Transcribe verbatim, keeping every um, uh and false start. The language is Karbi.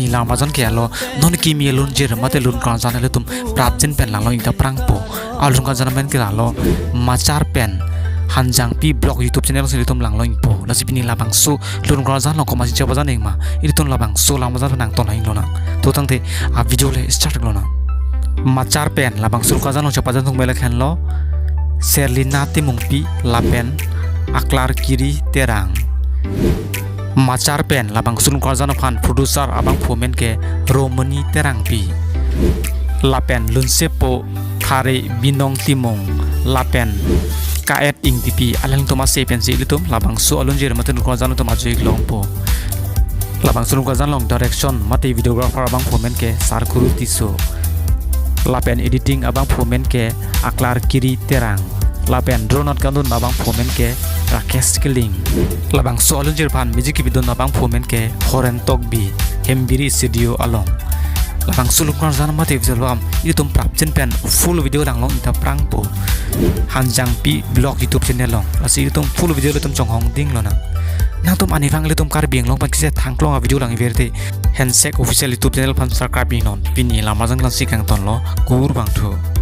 Lamarjan ke alo non kimi alunjir mate lun karjan ilitum prapjin pen langlong ingta prangpo. Alun karjan amen ke alo Machar pen Hanjangpi Vlog YouTube channel si ilitum langlong ingpo. Lasi pini labangso lun karjan along komatsi chepajan ingma, ilitum labangso lamarjan nangton inglonang. To tangte a video le start lonang. Machar pen labangso lun karjan along chepajan thung belek henlo Serlina Timungpi lapen Aklar Kiri Terang. Machar pen labangso lun karjan aphan producer abangphu amen ke Romani Terangpi. Lapen lunsepo Thare Binong Timung lapen Kaet Ingtipi, alangtum ase pensi ilitum labangso alunjir mate lun karjan atum ajoine longpo. Labangso lun karjan along direction mate videographer abangphu amen ke Sarkuru Tisso. Lapen editing abangphu amen ke Aklar Kiri Terang. Lapen drone nat kandun abangphu amen ke Rakesh Killing. Labangso alunjir aphan music kebidun abangphu amen ke Horen Tokbi, Hembiri Studio along. Labangso lun karjan mate visual bam ilitum prapjin pen full video langlong ingta prangpo Hanjangpi Vlog YouTube channel along. Lasi ilitum full video ilitum chonghong ding lonang. Nangtum arnivang ilitum Karbi Anglong pen kese thangklong a video lang iver te Handshake Official YouTube channel aphan subscribe ingnon. Pini lamarjan lasi kangtonlo, kurvangthu.